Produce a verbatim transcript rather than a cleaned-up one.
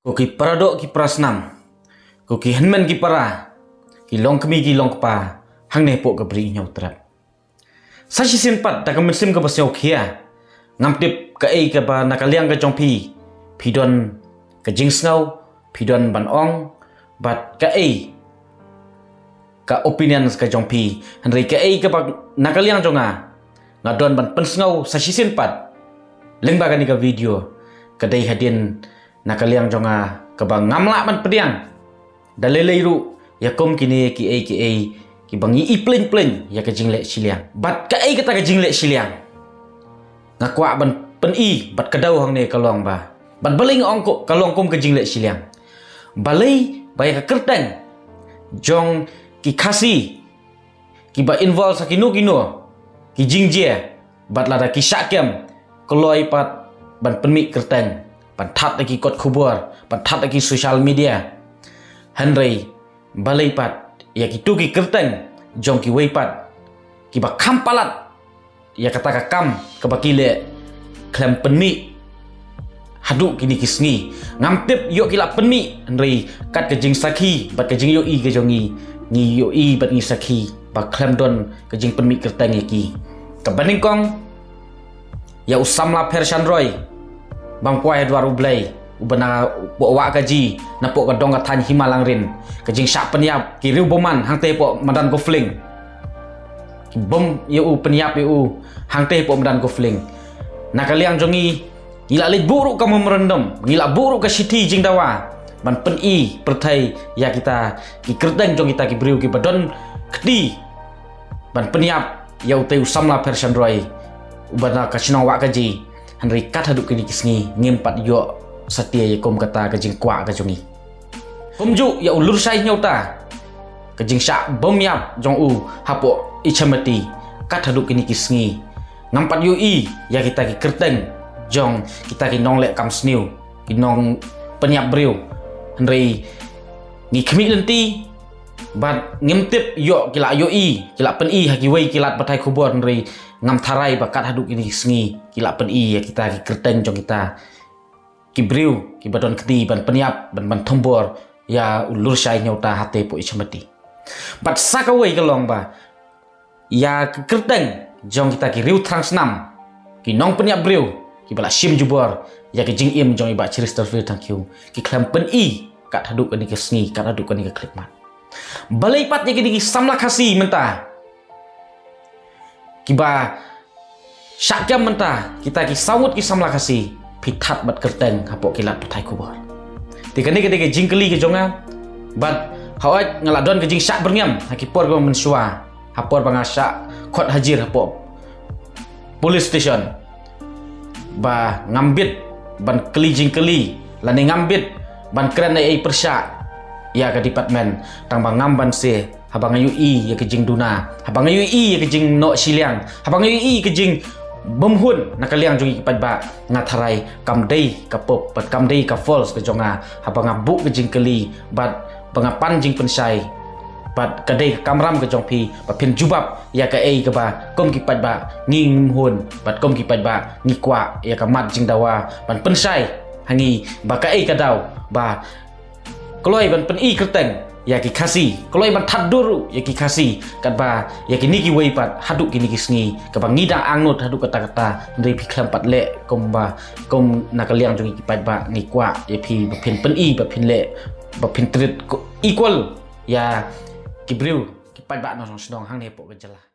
Ko ki paradoh ki parasnam, ko ki hynmen ki para, ki longkmie ki longkpa, hangne hapoh ka Bri Hynñiewtrep. Sa shisien pat da ka mynsiem kaba sngewkhia, ngam tip kaei kaba na ka liang ka jong phi, phi don ka jingsngew, phi don ban ong, bad kaei ka opinion ka jong phi, hynrei kaei kaba na ka liang jong nga, nga don ban pynsngew sa shisien pat lyngba kane ka video, ka dei hadien na ka liang jong nga kaba ngam lah ban pdiang da lei lei ruh ïa kum kine kiei kiei kiba ngi i pleng pleng ïa ka jingleh shiliang. Bad kaei kata ka jingleh shiliang, nga kwah ban pyni bad ka daw hangne ka long ba, bad balei nga ong ko ka long kum ka jingleh shiliang, balei ba ïa ka kyrteng jong ki Khasi kiba involve sa kino kino ki jingjia, bad lada ki shah kem, kloi pat ban pynmih kyrteng, ban thad da ki kot khubor, ban thad da ki social media. Hynrei balei pat ïa kitu ki kyrteng jong kiwei pat kiba kham palat ïa kata ka kam kaba ki leh khlem pynmih haduh kine ki sngi? Ngam tip ïoh ki lah pynmih, hynrei kat ka jingsakhi bad ka jingïohi ka jong ngi, ngi ïohi bad ngi sakhi ba khlem don ka jingpynmih kyrteng ïa ki. Kaba nyngkong, ïa u samla pher shan roi bam kwai ha dwar U Blei, uba na poh Wahkaji, na poh ka dong ka thaiñ Hima Langrin, ka jingshah pynïap ki riew bymman hangtei poh madan Kufling. Ki bom ïa u, pynïap ïa u hangtei poh madan Kufling. Na ka liang jong ngi, ngi lah leit buh ruh ka memorandum, ngi lah buh ruh ka shithi jingdawa ban pyni pyrthei ïa kita ki kyrteng jong kita ki briew kiba don kti ban pynïap ïa utei u samla pher shan roi uba na ka shnong Wahkaji. Hynrei kat haduh kine ki sngi ngim pat ïoh satia ïa kum kata ka jingkwah ka jong ngi. Kumjuh ïa u Lurshai Hynñiewta, ka jingshah bom ïap jong u hapoh Ichamati, kat haduh kine ki sngi ngam pat ïohi ïa kita ki kyrteng jong kita ki nongleh kam sniew, ki nongpynïap briew. Hynrei ngi khmih lynti bad ngim tip ïoh ki lah ïohi, ki lah pyni ha kiwei ki lad pathai khubor, hynrei ngam tharai ba kat haduh kine ki sngi ki lah pyni ïa kita ki kyrteng jong kita ki briew kiba don kti ban pynïap, ban, ban thombor ïa u Lurshai Hynñiewta hatei poh Ichamati. Bad sa kawei ka long ba ïa ki kyrteng jong kita ki riew thrang snam, ki nongpynïap briew kiba la shim jubor ïa ki jingim jong i Bah Cheristerfield Thangkhiew, ki khlem pyni kat haduh kane ka sngi, kat haduh kane ka khyllipmat. Balei pat ïa kine ki samla Khasi mynta kiba shah kem mynta, kita ki saw ngut ki samla Khasi, phi thad bad kyrteng hapoh ki lad pathai khubor? Te kane ka dei ka jingkylli ka jong nga. Bad hooid nga la don ka jingshah byrngem ha ki por kiba mynshuwa, ha por ba nga shah khot hajir hapoh police station, ba ngam bit ban kylli jingkylli lane ngam bit ban kren ei ei pyrshah ïa ka department, tang ba ngam banse haba nga ïohi ïa ka jingduna, haba nga ïohi ïa ka jingnoh shiliang, haba nga ïohi ïa ka jingbymhun na ka liang jong ki paidbah, nga tharai kam dei ka pop bad kam dei ka false ka jong nga haba nga buh ka jingkylli bad ba nga pan jingpynshai. Bad ka dei ka kamram ka jong phi ba phin jubab ïa kaei kaba kum ki paidbah ngi ngim hun, bad kum ki paidbah ngi kwah ïa ka mat jingdawa ban pynshai ha ngi ba kaei ka daw ba kloi ban pyni kyrteng ïa ki Khasi, kloi ban thad dur ruh ïa ki Khasi, katba ïa kine kiwei pat haduh kine ki sngi kaba ngi dang angnud haduh katta katta, hynrei phi khlem pat leh kumba kum na ka liang jong ki paidbah. Ngi kwah ïa phi ba phin pyni, ba phin leh, ba phin treat ko equal ïa ki briew ki paidbah nongshong shnong hangne hapoh ka jylla.